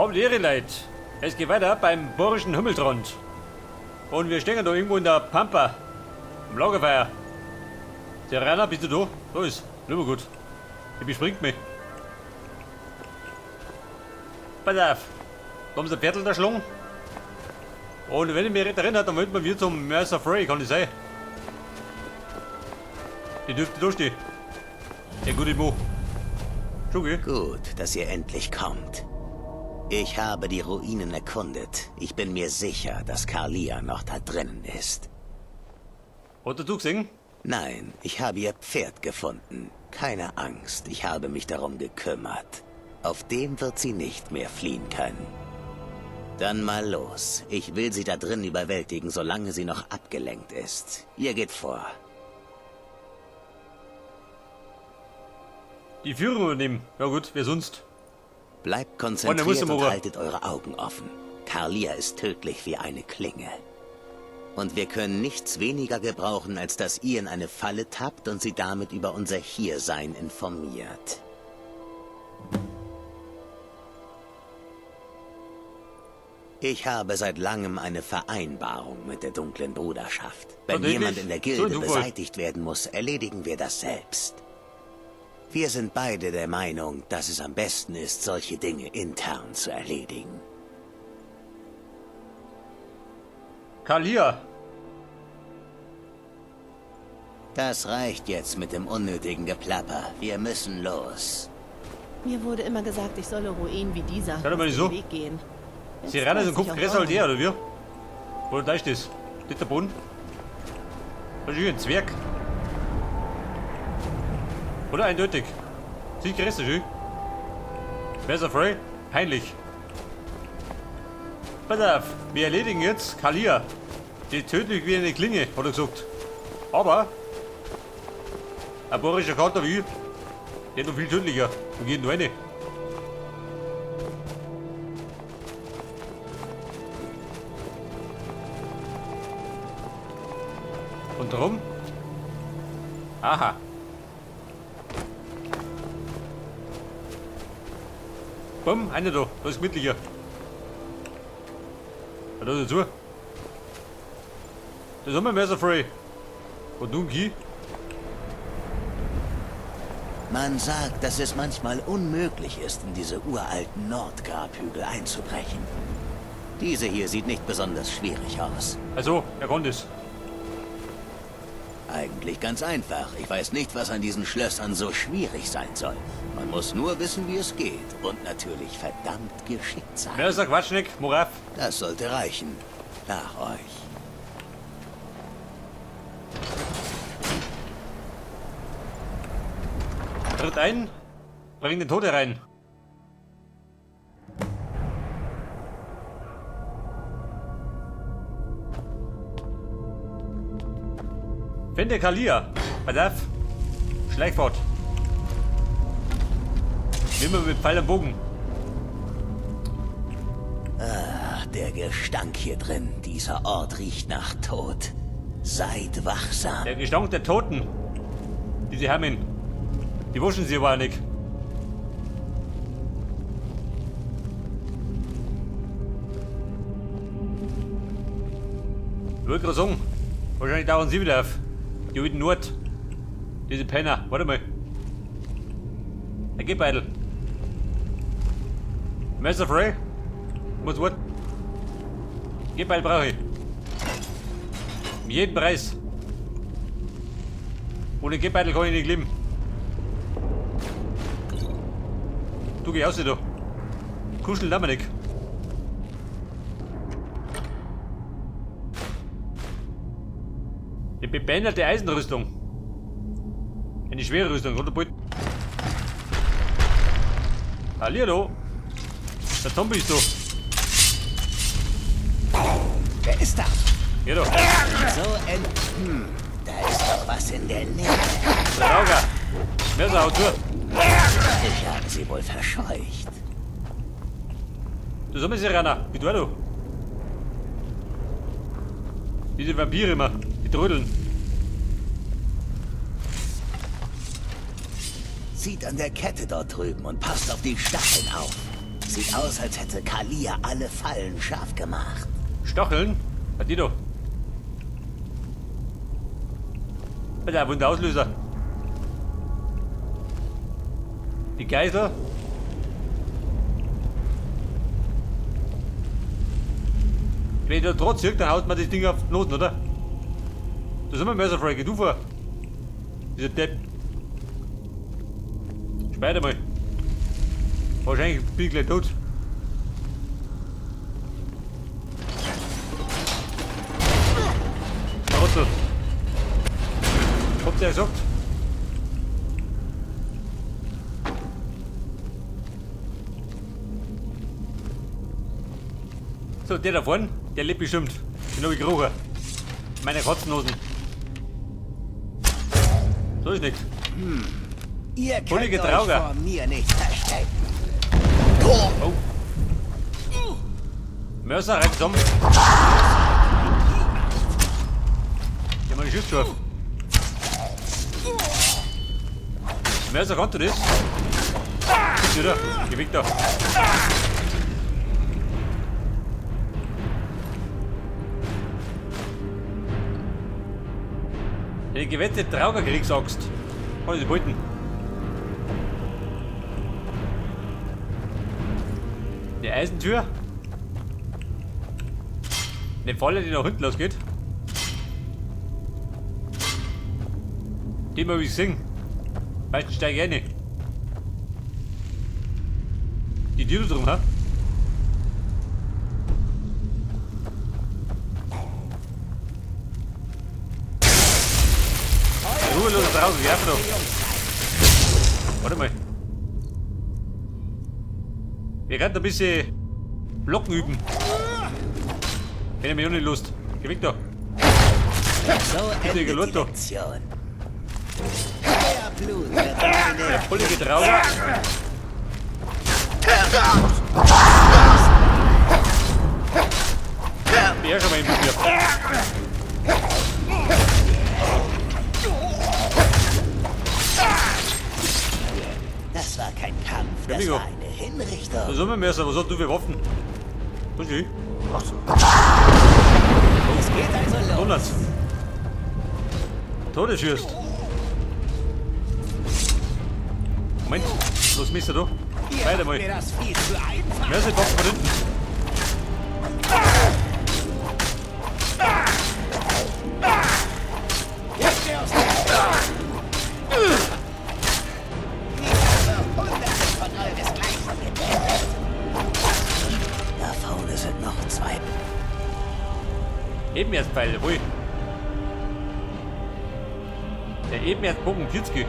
Habt Ehre, Leute. Es geht weiter beim Bayerischen Himmeltrand. Und wir stehen da irgendwo in der Pampa. Am Lagerfeuer. Der Rainer, bist du da? Da ist. Nur gut. Der bespringt mich. Pass auf. Da haben sie ein Viertel der Schlung. Und wenn ich mich recht erinnere, dann wollten wir zum Mercer Frey, kann das sein? Die dürfte da stehen. Der gute Mo. Schon, gell? Gut, dass ihr endlich kommt. Ich habe die Ruinen erkundet. Ich bin mir sicher, dass Karlia noch da drinnen ist. Hat der du gesehen? Nein, ich habe ihr Pferd gefunden. Keine Angst, ich habe mich darum gekümmert. Auf dem wird sie nicht mehr fliehen können. Dann mal los. Ich will sie da drin überwältigen, solange sie noch abgelenkt ist. Ihr geht vor. Die Führung übernehmen. Ja gut, wer sonst? Bleibt konzentriert und haltet eure Augen offen. Karlia ist tödlich wie eine Klinge. Und wir können nichts weniger gebrauchen, als dass ihr in eine Falle tappt und sie damit über unser Hiersein informiert. Ich habe seit langem eine Vereinbarung mit der dunklen Bruderschaft. Wenn jemand in der Gilde beseitigt werden muss, erledigen wir das selbst. Wir sind beide der Meinung, dass es am besten ist, solche Dinge intern zu erledigen. Karlia! Das reicht jetzt mit dem unnötigen Geplapper. Wir müssen los. Mir wurde immer gesagt, ich solle Ruinen wie dieser Schau doch mal aus dem so. Weg gehen. Jetzt Sie rennen so weiß ein Kopf ich auch größer als der, warum. oder wie? Wo da ist das? Das der Boden? Das ist ein Zwerg. Oder eindeutig. Sieht größer, schön. Messer frei. Peinlich. Pass auf, wir erledigen jetzt Karlia. Die tödlich wie eine Klinge, hat er gesagt. Aber ein bayerischer Kater wie ich, der ist noch viel tödlicher. Und geht nur eine. Und drum? Aha. Bumm, einer da. Da ist gemütlicher. Da ist er zu. Das haben wir Messer frei. Und nun geh. Man sagt, dass es manchmal unmöglich ist, in diese uralten Nordgrabhügel einzubrechen. Diese hier sieht nicht besonders schwierig aus. Also, er konnte es. Eigentlich ganz einfach. Ich weiß nicht, was an diesen Schlössern so schwierig sein soll. Man muss nur wissen, wie es geht. Und natürlich verdammt geschickt sein. Wer ist der Quatschnick? Moraf. Das sollte reichen. Nach euch. Tritt ein, bring den Tod herein. Finde Karlia. Pass auf. Schleich fort. Nimm mal mit Pfeil und Bogen. Ach, der Gestank hier drin. Dieser Ort riecht nach Tod. Seid wachsam. Der Gestank der Toten. Diese Hermin. Die waschen sie aber auch nicht. Ich wollte gerade sagen, wahrscheinlich tauchen sie wieder auf. Die alten Nord. Diese Penner. Warte mal. Der Gebeidel. Messer frei. Muss warten. Gebeidel brauche ich. Um jeden Preis. Ohne Gebeidel kann ich nicht leben. Du geh raus da. Kuscheln darf man nicht. Die bebänderte Eisenrüstung. Eine schwere Rüstung, oder? Hallihallo. Der Zombie ist da. Wer ist da? Ja, da. So da ist doch was in der Nähe. Rauger. Messer, hau zu. Ich habe sie wohl verscheucht. Du sollst mich Rana. Wie du, du? Diese Vampire immer. Die trödeln. Zieht an der Kette dort drüben und passt auf die Stacheln auf. Sieht aus, als hätte Kalia alle Fallen scharf gemacht. Stacheln? Was die da? Alter, wo ist der Auslöser? Die Geisel? Wenn ich da trotz dann haut man das Ding auf die Noten, oder? Da sind wir Mörser, Frank, du vor. Dieser Depp. Speide mal. Wahrscheinlich bin ich gleich tot. Trottel. Habt ihr gesagt? So, der da vorne, der lebt bestimmt. Den hab ich gerochen. Meine Kotzenhosen. So ist nichts. Ihr könnt euch vor mir nicht verstecken. Oh. Mörser, rein zusammen. Ich hab meine Schuss scharf. Mörser, kannst du das? Bist du da? Geh weg da. Die gewette Traugerkriegsaxt. Kann ich die behalten? Die Eisentür. Eine Falle, die nach hinten losgeht. Die mal ich gesehen. Meistens steige ich rein. Die Tür da drum, ha? Ruhe, los, draußen, geh einfach da. Warte mal. Wir können ein bisschen Blocken üben. Wenn ich mir auch nicht Lust. Geh weg da. So endet die Lektion. Euer Blut wird Der bullige Trauger. Der schon mal im Bier. Das war kein Kampf, das war eine Hinrichtung. Was soll man mehr sagen? Was hast du für Waffen? Was ist? Es geht also los. Donuts. Todesschürst. Moment, was misst du da? Weiter mal. Mehr sind Waffen von hinten. Da vorne sind noch zwei. Ebenerzpfeil, jawohl. Der Ebenerzbogen 40.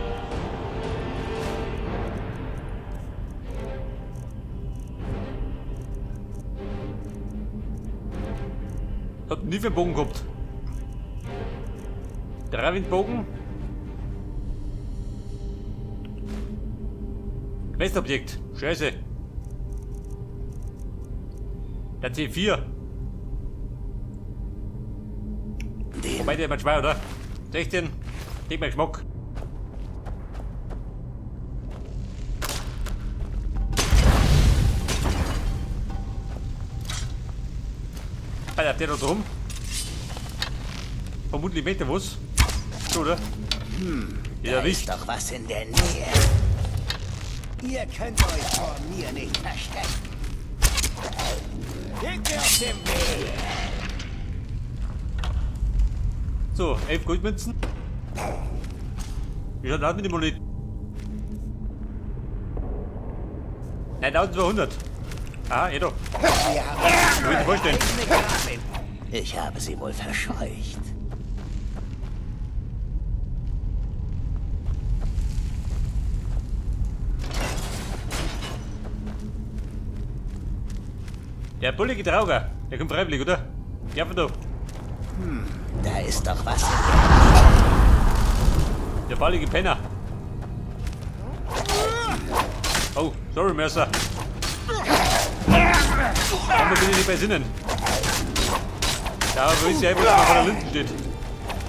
Hat nie für einen Bogen gehabt. Dreiwindbogen. Questobjekt. Scheiße. Der C4. Wobei der immer schwer, oder? 16. Leg mal Geschmack. Alter, der da drum. Vermutlich möchte was. So, oder? Ja, da ist doch was in der Nähe. Ihr könnt euch vor mir nicht verstecken. Geht mir aus dem Weg! So, 11 Goldmünzen. Wie schaut das mit dem Moneten? 9200. Ah, eh doch. Ich will mir vorstellen. Ich habe sie wohl verscheucht. Der bullige Trauger, der kommt freiwillig, oder? Ja, von da. Da ist doch was in der. Der ballige Penner. Oh, sorry, Mercer. Warum bin ich nicht bei Sinnen? Ja, wo ist ja, wo es noch von der Linsen steht.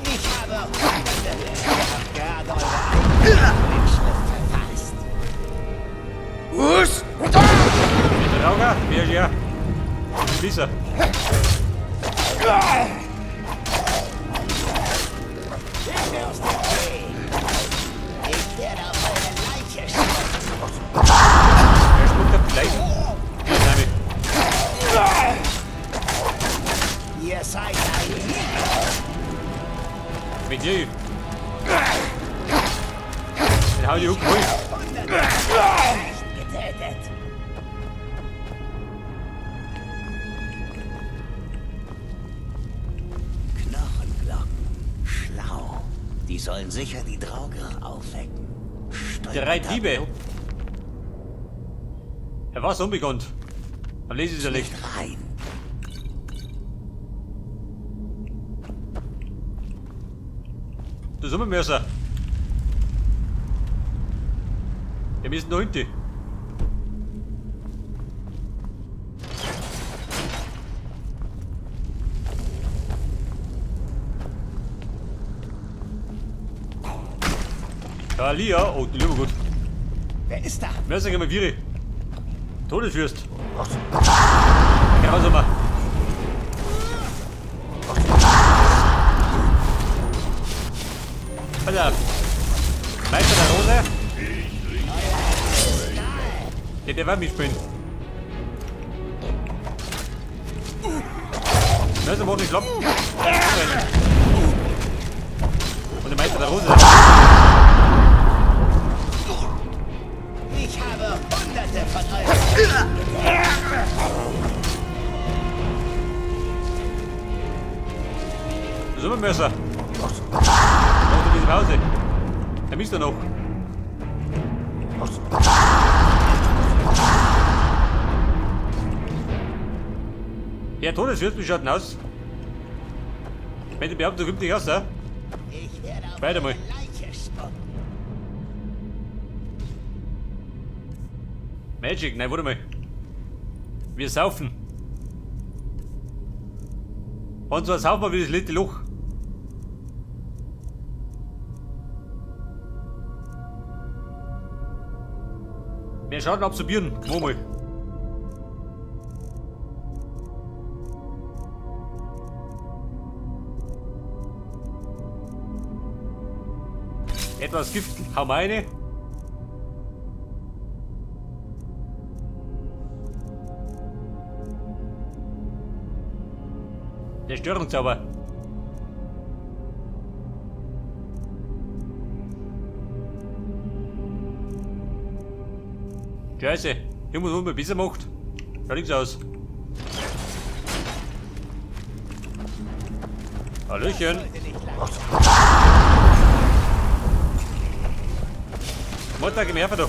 Ich habe gerade eure eigene Inschrift verfasst. Der her. Besser. Ich werde auf eure Leiche spucken. Er spuckt auf die Leiche. Ihr seid ein Mit dir. Den hau ich die Hucke. Getötet. Knochenglocken. Schlau. Die sollen sicher die Draugr aufwecken. Drei Diebe. Er war unbekannt. Am lese ich es ja nicht. Rein. Das ist immer Mörser. Wir müssen da hinten. Lia, oh, die lieber gut. Wer ist da? Mörser gehen wir Viere. Todesfürst. Grausamer. Alter. Meister der Rose. Der, der war mitspielen. Mörser macht nicht schlapp. Und der Meister der Rose. Ich habe Hunderte von euch. Das ist immer Mörser. Noch ein bisschen Pause. Der misst er noch. Ja, Todesfürst, wie schaut denn aus? Wenn du behauptest, du kommst nicht aus, ja? Ich werde auf Weiter mal. Magic, nein, warte mal. Wir saufen. Und zwar saufen wir wie das letzte Loch. Mehr Schaden absorbieren. Wo mal. Etwas Gift, hau mal rein. Der Störungszauber. Scheiße, hier muss man besser macht. Schaut nichts aus. Hallöchen. Montag im Herfer da.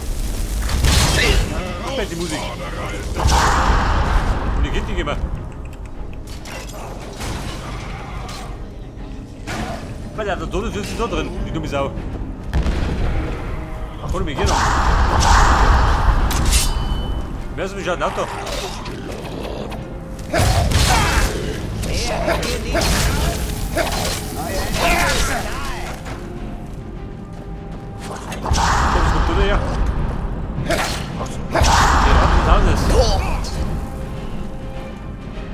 Die Musik. Und die geht nicht immer. Weil der Todesfürst ist da drin, die dumme Sau. Hol mich hier noch. Wer ist denn Auto? Was kommt da her? Die Ratten des Hauses.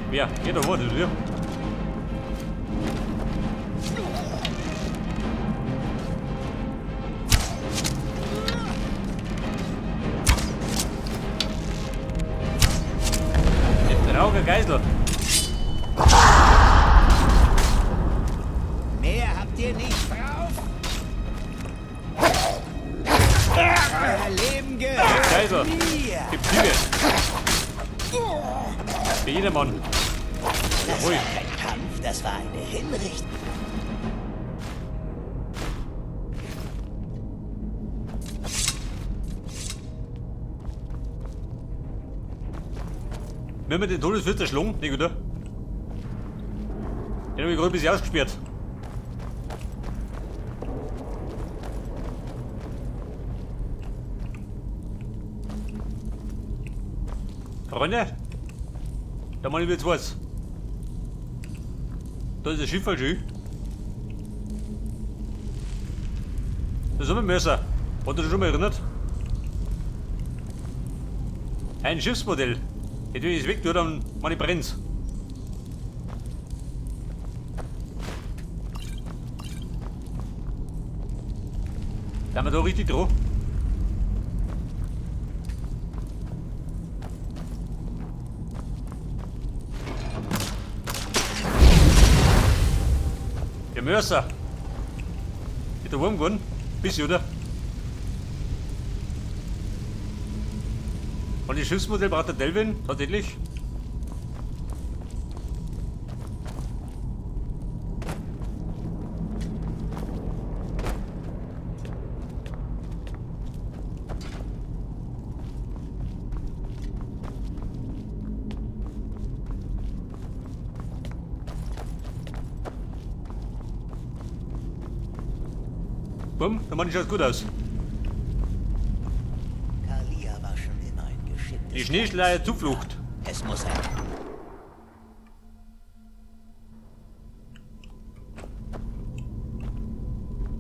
Wer? Geht doch vor, du. Der Geisel. Mehr habt ihr nicht drauf? Euer Leben gehört Geisel. mir. Gibt Züge. Für jedermann. Das war kein Kampf, das war eine Hinrichtung. Wenn wir den Todesfürst erschlagen, nicht oder? Den hab ich gerade ein bisschen ausgesperrt. Freunde, da mach ich jetzt was. Da ist das Schiff halt schön. Das ist immer Messer. Hat dich schon mal erinnert? Ein Schiffsmodell. Jetzt, wenn ich es weg tue, dann mach ich brennt's. Sind wir da richtig dran? Der Mörser. Ist der warm geworden? Bisschen, oder? Und das Schiffsmodell braucht der Delvin tatsächlich. Bumm, da macht schaut gut aus. Kalia war schon immer ein geschicktes Die Schneeschleier Zuflucht. Es muss ein...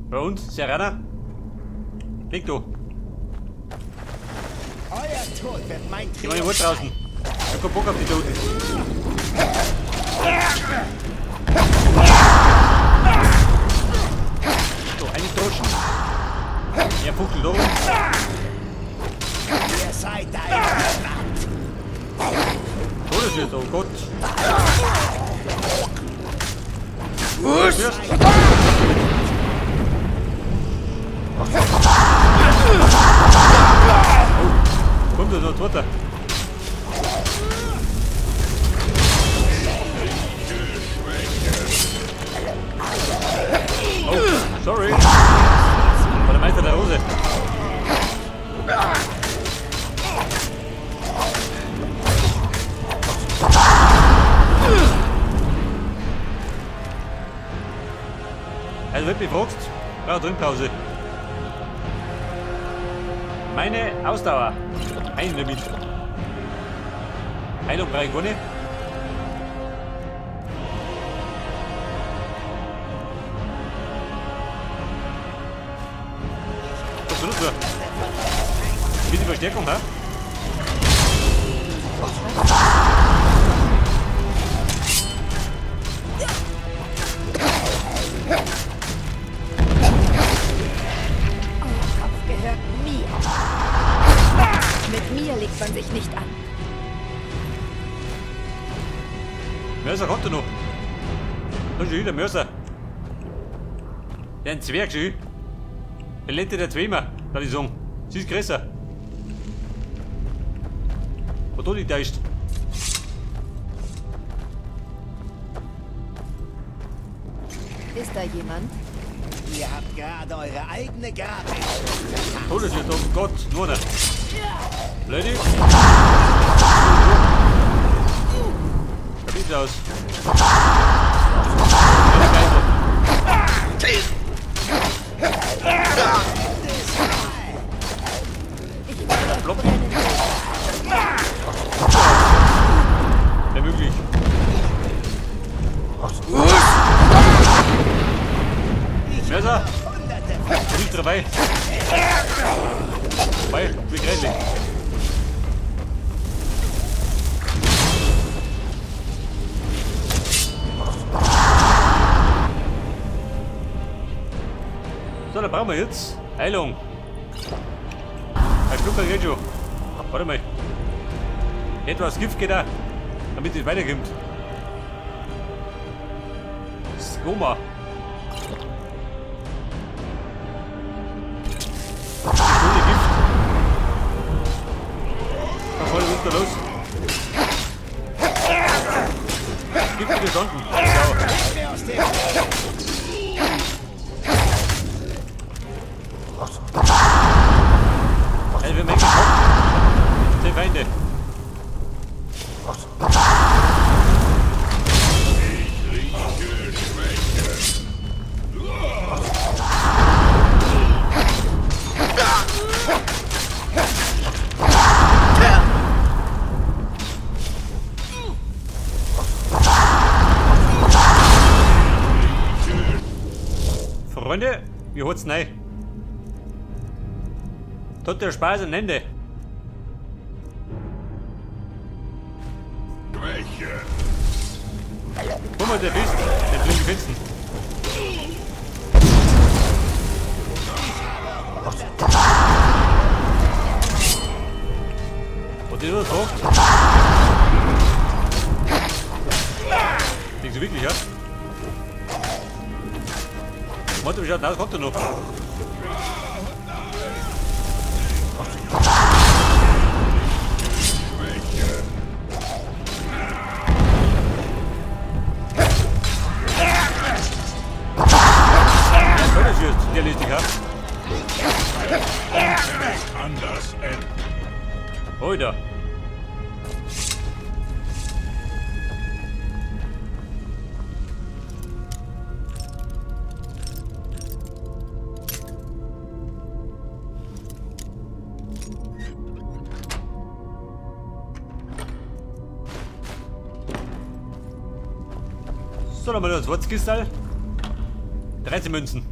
Bei uns, Serana. Leg du. Euer Tod wird mein Ich mach die Wort draußen. Ich hab keinen Bock auf die Toten. So, eine Droschen. Er fuchtelt da rum. Ihr seid ein Todeswirt, oh Gott. Oh, kommt da noch ein Toter. Oh, sorry. War der Meister der Hose. Also, wenn du mich fragst, brauche Trinkpause. Meine Ausdauer. Ein damit. Heilung brauche ich gar nicht. Was soll das da? Bisschen Verstärkung, hä? Euer Kopf gehört mir. Mit mir legt man sich nicht an. Mörser kommt er noch. Da ist schon wieder Mörser. Der ein Zwerg schon. Der letzte der Zweimer, kann ich sagen. Sie ist größer. Was da nicht täuscht. Ist da jemand? Ihr habt gerade eure eigene Grabinschrift. Todeswirt, oh Gott, nur einer. Lady. Da sieht's aus. Plopp. Wäre möglich. Mörser! Nicht dabei. Vorbei, wie grässlich. So, dann brauchen wir jetzt Heilung. Ein Schlucker geht schon. Warte mal. Etwas Gift geht da, damit es weiterkommt. Skoma. Ohne Gift. Was soll denn da los? Gift widerstanden. So. Also wir haben geschockt. 10 Feinde. Freunde, wie holt's rein? Tut der Spaß ein Ende. Guck mal, der Bist. Der fliegen Fetzen. Und der ist hoch. Denkst du wirklich, ja? Warte, wie schaut aus? Kommt er noch? Anders enden. Oida. So, dann mal das Wurzkistal. 13 Münzen.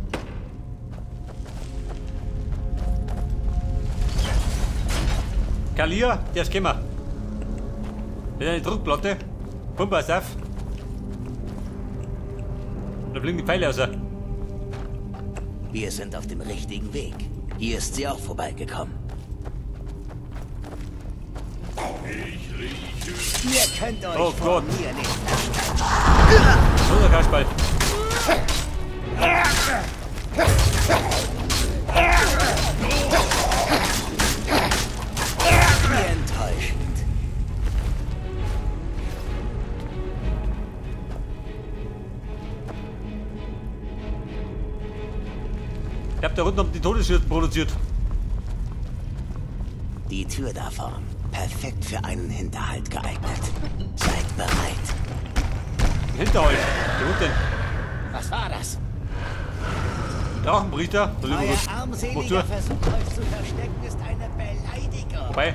Kalia, der ist gekommen. Mit einer Druckplatte. Pumpe auf. Da fliegen die Pfeile raus. Wir sind auf dem richtigen Weg. Hier ist sie auch vorbeigekommen. Ich rieche. Ihr könnt euch Oh vor Gott. mir nicht So ist der Kasperl. Wie enttäuschend. Ich hab da unten haben die Todesschürzen produziert. Die Tür da vorn. Perfekt für einen Hinterhalt geeignet. Seid bereit. Ein Hinterhalt. Der unten. Was war das? Drachenpriester. Da Euer gut. armseliger Versuch, euch zu verstecken, ist eine Beleidigung. Wobei,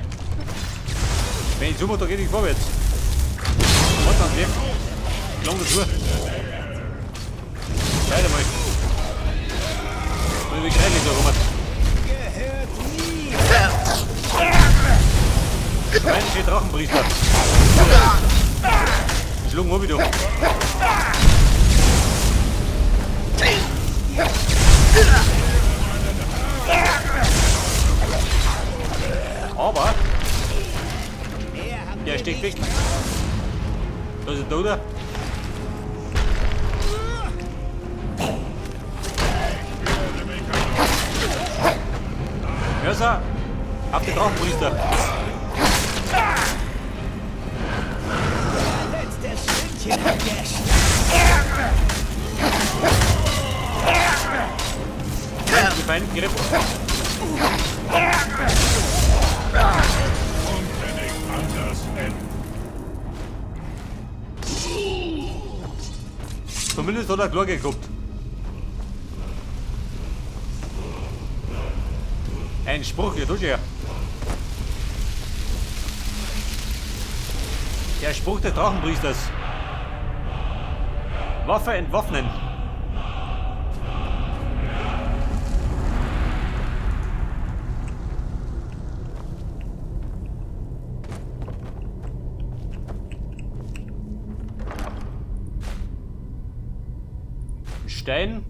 wenn ich zumache, da geht nicht vorwärts. Warte dann, geh. Lang dazu. Weiter mal. Und wir kriegen nicht so rum. Rheinische Drachenpriester. Schlug mal wieder. Aber der steckt weg. Da ist er, oder? Ja, so. Auf den Drachenpriester. Die feinen Griff. Konnte nicht anders enden. Zumindest hat er klar geguckt. Ein Spruch, ja, du ja. Der Spruch des Drachenpriesters. Waffe entwaffnen. Ein Stein.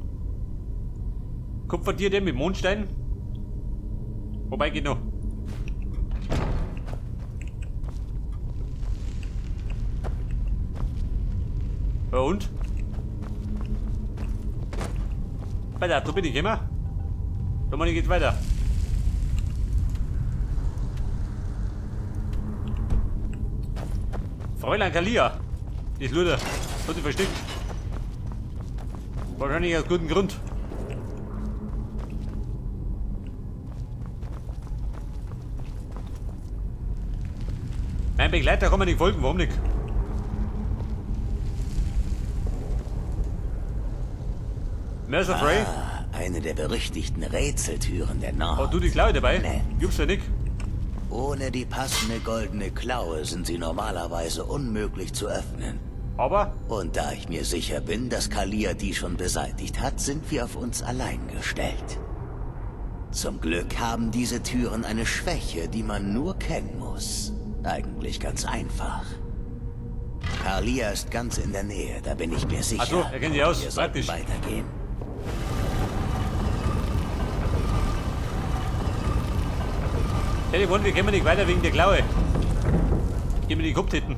Kupferdiadem mit Mondstein. Wobei geht noch. Ja und? Weiter, da bin ich immer. Dominik geht weiter. Fräulein Kalia. Die ist Luder. Hat sie versteckt. Wahrscheinlich aus gutem Grund. Mein Begleiter kann mir nicht folgen, warum nicht? Mercer Frey? Ah, eine der berüchtigten Rätseltüren der Nord. Oh, du die Klaue dabei? Nee. Gibt's ja nicht. Ohne die passende goldene Klaue sind sie normalerweise unmöglich zu öffnen. Aber? Und da ich mir sicher bin, dass Kalia die schon beseitigt hat, sind wir auf uns allein gestellt. Zum Glück haben diese Türen eine Schwäche, die man nur kennen muss. Eigentlich ganz einfach. Karlia ist ganz in der Nähe, da bin ich mir sicher. Ach so, er kennt sich aus. Wir sollten Praktisch. weitergehen. Telefon, wir können nicht weiter wegen der Klaue. Gib mir die gehabt hätten.